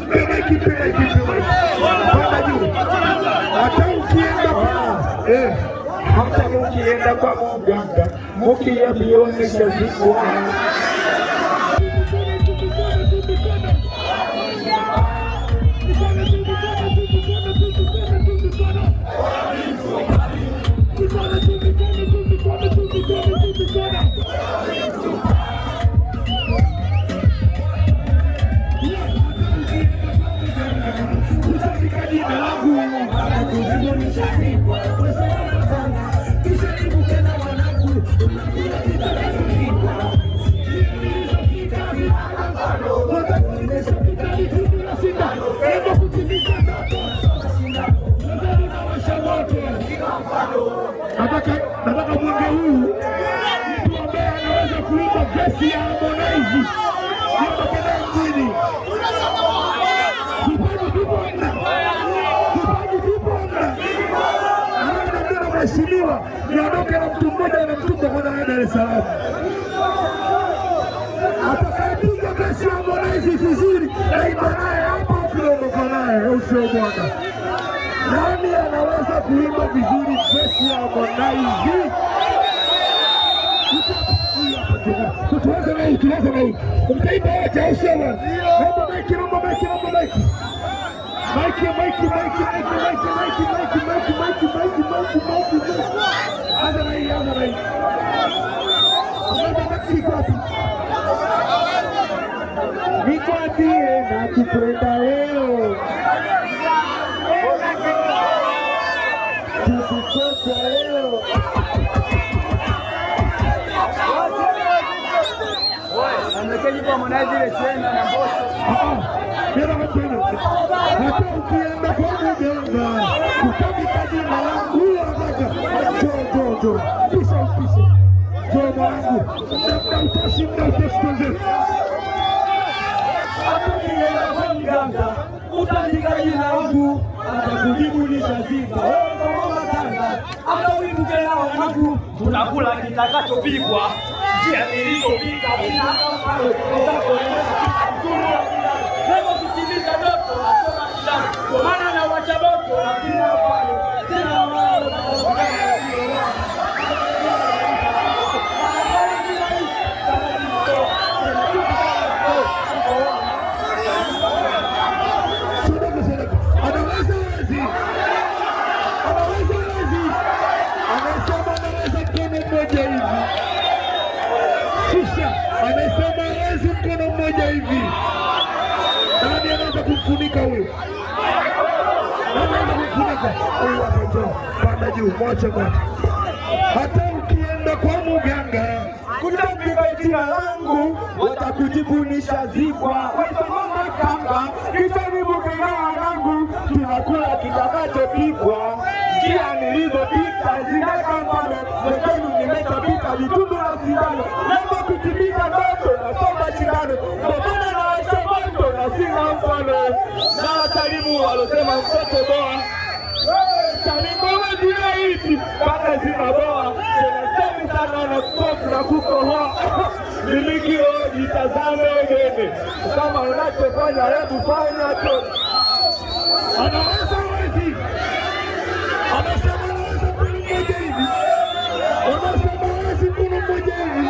Mpe maiki, mpe maiki, mpe maiki. Panda juu. Hata ukienda kwa hata ukienda kwa mganga mukiambiwa nishazikwa. Nataka mwenge huu mtu ambaye anaweza kuimba vesi ya Harmonize niondoke naye mjini. Vipaji vipo hamna? Vipaji vipo hamna? Anaambia na mheshimiwa niondoke na mtu mmoja na mtumba kwenda naye Dar es Salaam. Atakayepiga vesi ya Harmonize vizuri naimba naye hapo, tunaondoka naye, au sio bwana? Nani anaweza kuimba vizuri vesi ya Harmonize? Tuanze na hii, tuanze na hii. Mtaimba wote au sio bwana? Naomba maiki, naomba maiki, naomba maiki. Maiki, maiki, maiki, maiki, maiki, maiki, maiki, maiki, maiki, maiki, maiki, maiki, maiki. Anza na hii, anza na hii. Naomba maiki iko wapi? Nikwambie nakupenda leo, tukikosa leo. Hata ukienda kwa mganga utapita jina langu, huyo anataka njoo, njoo, njoo, pisha upishe, njoo mwanangu, muda utoshi, muda utoshi, tuanze. Hata ukienda kwa mganga utaandika jina langu, atakujibu nishazika. Wewe kama tanga, hata uibuke na wanangu, Tunakula kitakachopikwa, njia nilizopita lengo kutimiza ndoto, nasoma kidato, kwa maana nawacha moto, lakini sina. Sadaka, sadaka. Anaweza hawezi? Anaweza hawezi? Anasema anaweza mkono mmoja hivi. Shusha. Anasema hawezi mkono mmoja hivi. Nani anaweza kumfunika huyu? Nani anaweza kumfunika? Huyu hapa, njoo. Panda juu, mwache mwache. Hata ukienda kwa mganga kutapika jina langu, watakujibu nishazikwa. Waisomama kanga, kisha nibuke na wanangu, tunakula kitakachopikwa. Njia nilizopita zinaka mfano, mwenzenu nimeshapita vitundu na sindano, lengo kutimiza ndoto, nasoma shindano, kwa maana nawasha moto na sina mfano, na wasalimu walosema mtoto boa Ngoma zinaiti mpaka zinaboa, tena sana na kukofu na kukohoa. Mimi kioo jitazame gene, kama unachofanya hebu fanya tu. Anaweza hawezi? Anasema anaweza mkono mmoja hivi. Anasema hawezi mkono mmoja hivi.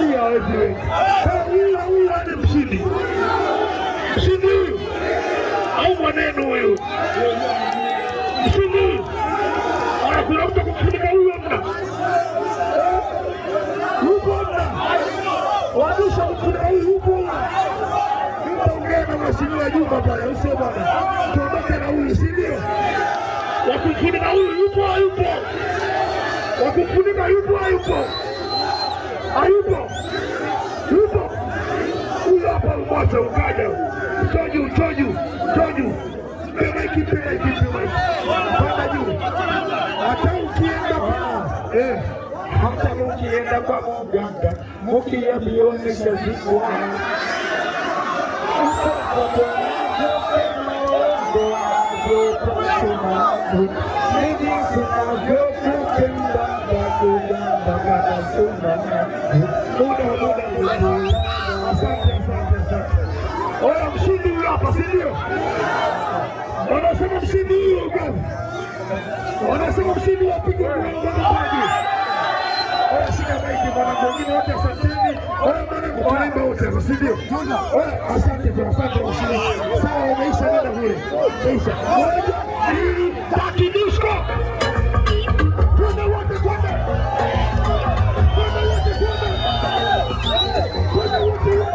Ndiyo hawezi wewe. Sasa huyu na huyu nani mshindi? Mshindi huyu au mwanenu huyu? Mshindi huyu. Aya, kuna mtu kumfunika huyu hamna? Yupo hamna? Wabisha kumfunika huyu yupo hamna? Nitaongea na mheshimiwa Juma pale, au sio bwana? Tuondoke na huyu, si ndio? Wa kumfunika huyu yupo hayupo? Wa kumfunika yupo hayupo? Hayupo? Yupo? Huyu hapa mmoja ukaja. Njoo juu, njoo juu, njoo juu. Mpe maiki, mpe maiki, mpe maiki. Panda juu. Hata ukienda kwa Hata ukienda kwa mganga mukiambiwa nishazikwa. Ni jinsi navyokupenda nakugamba kama suna. Muda, muda, muda. Asante, asante, asante. Oya, mshindi huyu hapa. si ndio? Wanasema mshindi huyo gani? Wanasema mshindi wapigwe mkono. Shika maiki mwanangu, wengine wote asanteni. Mwanangu, tunaimba wote sasa, si ndio? Asante kwa asante mheshimiwa. Sawa, umeisha, nenda kule. Umeisha. Moja, mbili, tatu, disco. Twende wote, twende. Twende wote, twende. Twende wote.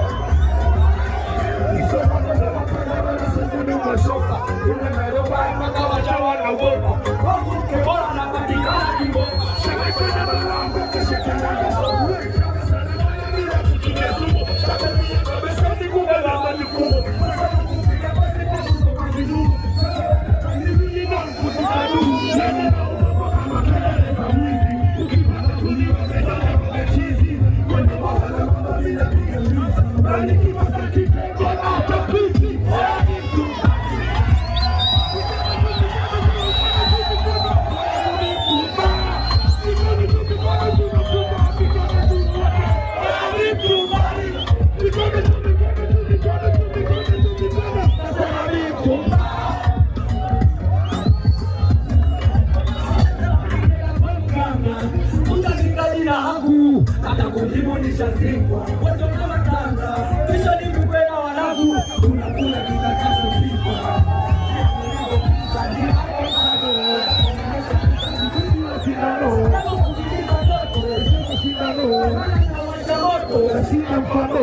Sina mfano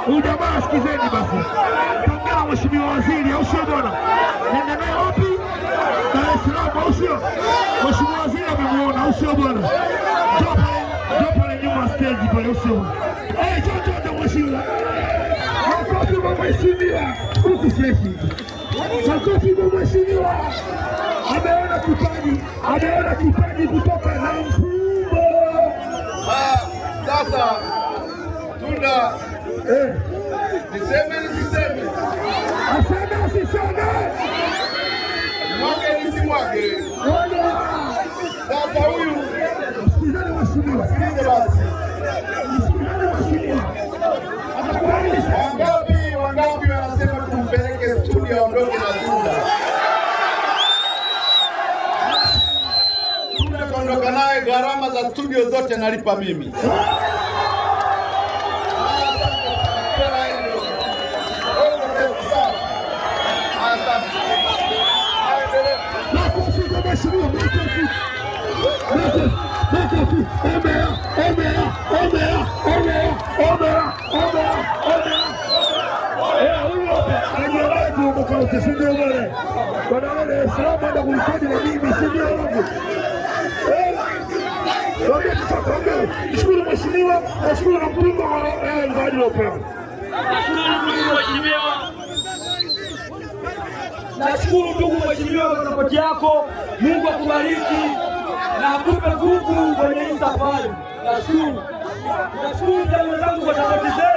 Huyu jamaa sikizeni basi. Kaongea na mheshimiwa waziri, au sio bwana? Nenda naye wapi? Dar es Salaam, au sio? Mheshimiwa waziri amemuona, au sio bwana? Njoo pale, njoo pale nyuma stage pale, au sio? Eh, njoo njoo njoo mheshimiwa. Makofi kwa mheshimiwa. Huku fresh. Makofi kwa mheshimiwa. Ameona kipaji, ameona kipaji kutoka Namtumbo. Sasa tuna niseme nisiseme, Aseme asiseme. mwage nisimwage. Sasa huyu Sikizeni mheshimiwa. sikilize basi, Sikizeni mheshimiwa. Atakubadilisha. wangapi wanasema tumpeleke studio aondoke na Tunda? Tunda kaondoka naye, gharama za studio zote nalipa mimi. Makofi kwa mheshimiwa, makofi. Makofi, makofi. Omea, omea, omea, omea, omea, omea, omea. Eh, huyu hapa anajiandaa kuondoka wote, si ndio bwana? Bwana wewe Dar es Salaam enda kurekodi na mimi, si ndio wangu? Eh, waambie sasa, waambie. Mshukuru mheshimiwa, nashukuru na mkulima kwa zawadi uliopewa. Nashukuru ndugu mheshimiwa kwa sapoti yako. Mungu akubariki na akupe nguvu kwenye hii safari. Nashukuru, nashukuru vijana wenzangu kwa sapoti zenu.